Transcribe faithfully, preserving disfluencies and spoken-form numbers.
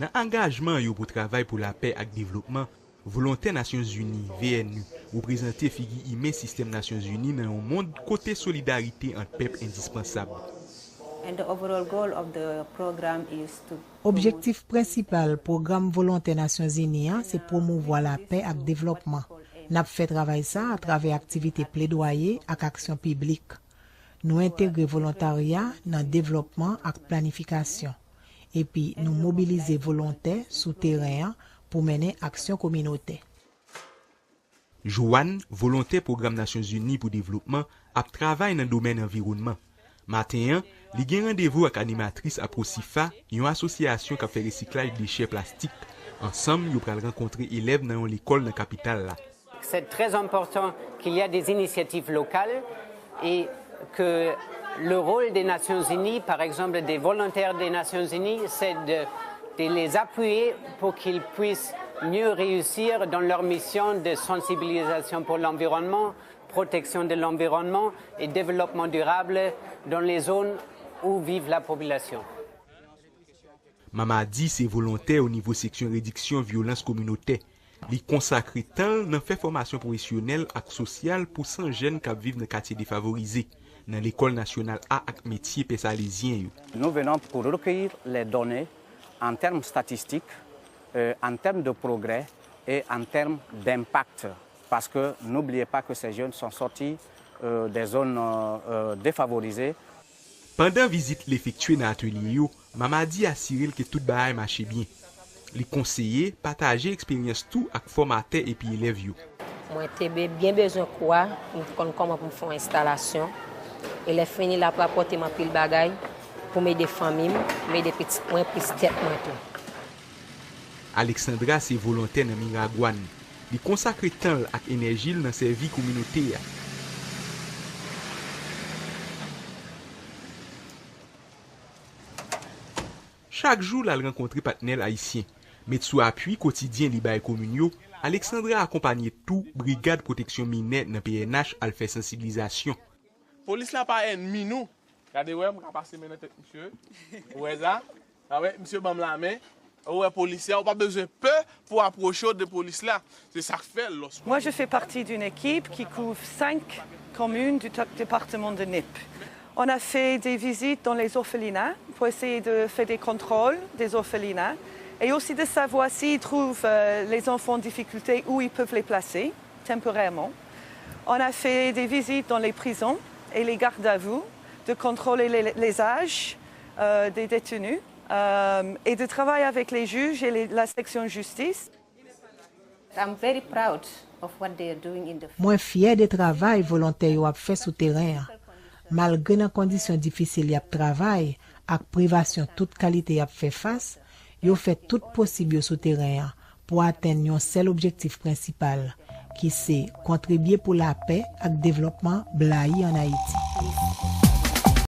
Nan angajman yo pou travay pou lapè ak devlopman, volontè Nasyonzini, V N U, reprezante figi imen sistèm Nasyonzini nan yon mond kote solidarite ant pèp endispansab. And the overall goal of the program is to Objektif prensipal pwogram volontè Nasyonzini an se pwomouvwa lapè ak devlòpman. N ap fè travay sa a atravè aktivite pledwaye ak aksyon piblik. Nou entegre volontarya nan devlòpman ak planifikasyon. Epi nou mobilize volontè sou teren an pou mennen aksyon kominotè. Joanne, volontè Pwogram Nasyonzini pou Devlopman, ap travay nan domèn anviwònman. Maten an, li gen randevou ak animatris Aprosifa, yon asosyasyon k ap fè resiklaj dechè plastik. Ansanm, yo pral rankontre elèv nan yon lekòl nan kapital la. C'est très important qu'il y a des initiatives locales et que le rôle des Nations Unies, par exemple des volontaires des Nations Unies, c'est de, de les appuyer pour qu'ils puissent mieux réussir dans leur mission de sensibilisation pour l'environnement, protection de l'environnement et développement durable dans les zones où vit la population. Mamadi se volontè o nivo seksyon rediksyon vyolans kominotè. Li konsakre tan l nan fè fòmasyon pwofesyonèl ak sosyal pou san jèn k ap viv nan katye defavorize, nan Lekòl Nasyonal A ak Metye Pè Salezyen yo. Nous venons pour recueillir les données en termes statistiques, euh, en termes de progrès et en termes d'impact. Parce que n'oubliez pas que ces jeunes sont sortis euh, des zones euh, défavorisées. Pandan vizit l efektye nan atelye yo, Mamadi asire l ke tout bagay mache byen. Li konseye, pataje eksperyans tou ak fòmatè epi elèv yo. Mwen te be- byen bezwen kou a pou m konn kòman pou m fè yon enstalasyon. E lè fini, l ap rapòte m anpil bagay pou m ede fanmi m, pou m ede pitit mwen, plis tèt mwen tou. Alexandra se volontè nan Miragwàn. Li konsakre tan l ak enèji l nan sèvi kominote a. Chak jou, l al rankontre patnè l ayisyen. Met sou apui kotidyen li bay komin yo, Alexandra akonpanye tou Brigad Pwoteksyon Minè nan P N H al fè sansibilizasyon. Polis la pa ènmi nou. Gade wè, m ka pase men nan tèt misye. Ou wè sa? A wè, misye ban m lamen. Ou wè polis la, ou pa bezwen pè pou apwoche w de polis la. Se sa k fè lòs. Moi, je fais partie d'une équipe qui couvre cinq communes du top- département de Nip. On a fait des visites dans les orphelinats pour essayer de faire des contrôles des orphelinats et aussi de savoir s'ils trouvent euh, les enfants en difficulté, où ils peuvent les placer temporairement. On a fait des visites dans les prisons et les gardes à vous, de contrôler les, les âges euh, des détenus euh, et de travailler avec les juges et les- la section justice. I'm very proud of what they are doing in the Mwen fyè de travay volontè yo ap fè sou teren an. Malgre nan kondisyon difisil y ap travay ak privasyon tout kalite y ap fè fas, yo fè tout posib yo sou teren an pou atenn yon sèl objektif prensipal, ki se kontribye pou lapè ak devlòpman blayi ann Ayiti.